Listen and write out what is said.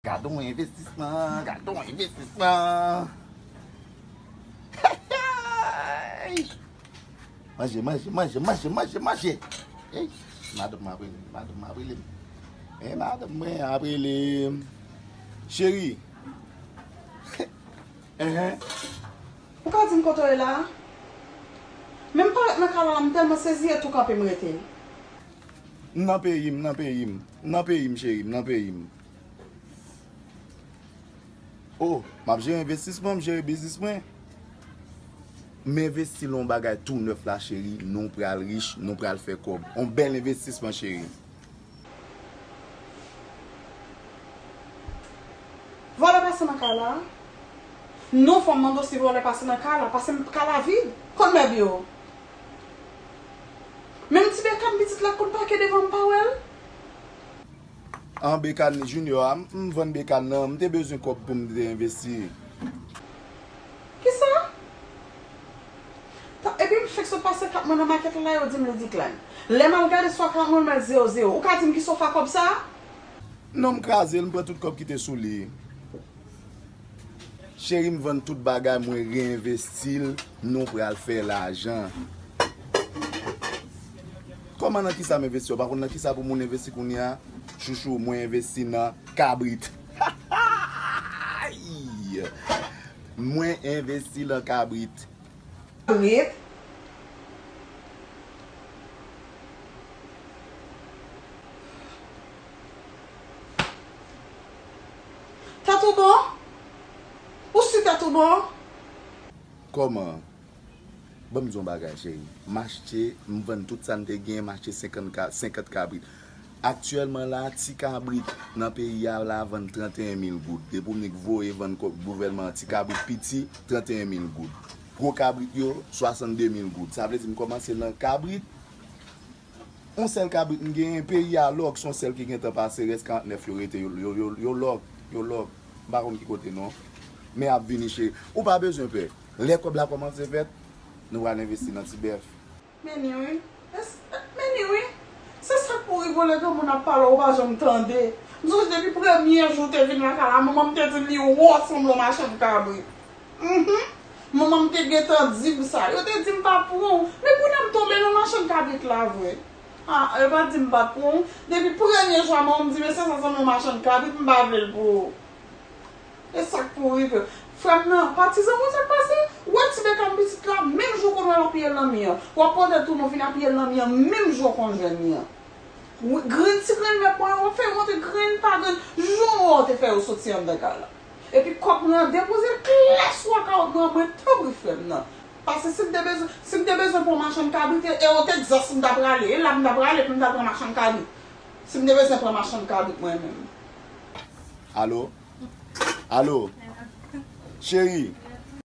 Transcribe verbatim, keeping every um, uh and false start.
Gade yon envestisman, gade yon envestisman. Manje, manje, manje, manje, manje, manje. Ey, madanm mwen ap rele m, madanm mwen ap rele m. Ey, madanm mwen ap rele m. Cheri. Enhen. Ou ka di m kote w ye la a? Men m parèt nan kay la, m tèlman sezi, e tou kanpe m rete. M nan peyi m, nan peyi m. M nan peyi m, cheri, m nan peyi m. Oh, m ap jere envestisman, m jere biznis mwen. M envesti nan yon bagay tou nèf la, cheri. Nou pral rich, nou pral fè kòb. Yon bèl envestisman, cheri. Vòlè pase nan kay la? Non, fò m mande w si vòlè pase nan kay la, paske m, kay la vid. Kot mèb yo? Menm ti Bekan pitit la konn pake devan m pa wè l. An Bekan Junior a, m, m vann Bekan nan, m te bezwen kòb pou m te envesti. Kisa? Ta, epi m fèk sot pase kat mwen nan makèt la, yo di m li decline. Lè m al gade swa kat mwen, m wè l zewo zewo. Ou ka di m ki sofa kòb sa? Non, m kraze l, m pran tout kòb ki te sou li. Cheri, m vann tout bagay, mwen reenvesti l, nou pral fè lajan. Kòman, nan kisa m envesti? Ou pa konn nan kisa pou moun envesti kounye a? Chouchou, mwen envesti nan kabrit. Mwen envesti nan kabrit. Kabrit? Tèt ou bon? Ou si tèt ou bon? Kòman? Ban m di w yon bagay, cheri. M achte, m vann tout sa m te gen, m achte senkant ka, senkant kabrit. Aktyèlman la, ti kabrit nan peyi a la vann trannteyen mil goud. Depi w nik voye vann kò-, gouvènman an, ti kabrit piti, trannteyen mil goud. Gwo kabrit yo, swasannde mil goud. Sa vle di m kòmanse nan kabrit, yon sèl kabrit m genyen, peyi a lòk, se yon sèl ki gentan pase, rès karantnèf yo rete, yo, yo, yo, yo lòk, yo lòk. M pa konn ki kote non. Men ap vini, cheri. Ou pa bezwen pè. Lè kòb la kòmanse fèt, nou pral envesti nan ti bèf. Men ni wi. Es-, men ni wi. Se sa k pou rive w lè granmoun ap pale, ou pa janm tande. M sonje depi premye jou w te vin lakay la, manman m te di m li wè w sanble yon machann kabrit. Mhm. Manman m te gentan di m sa. Yo te di m pa pran w. Men kounye a m tonbe nan machann kabrit la vre. Ah, yo pa di m pa pran w. Depi premye jou a manman m di, mesye sa sanble yon machann kabrit, m pa vle l pou ou. E sa k pou rive. Frè m nan, patizan mwen, sa k pase? Ou wè ti Bekan pitit la, menm jou w konn wè l apiye l nan mi an. W ap pote l tounen w vin apiye l nan mi an, menm jou w konn jwenn li an. Wi, grenn ti grenn mèb mwen yo, w ap fè yo monte grenn pa grenn. Jou w wè w te fè yo soti anndan kay la. Epi kòb mwen an depoze l klè sou akawont mwen an, mwen tanpri frè m nan. Paske si m te bezwen, si m te bezwen pran machann kabrit, e, e o Tegzas m ta prale, e la m ta prale pou m ta pran machann kabrit. Si m te bezwen pran machann kabrit mwen menm. Alo? Alo? Cheri,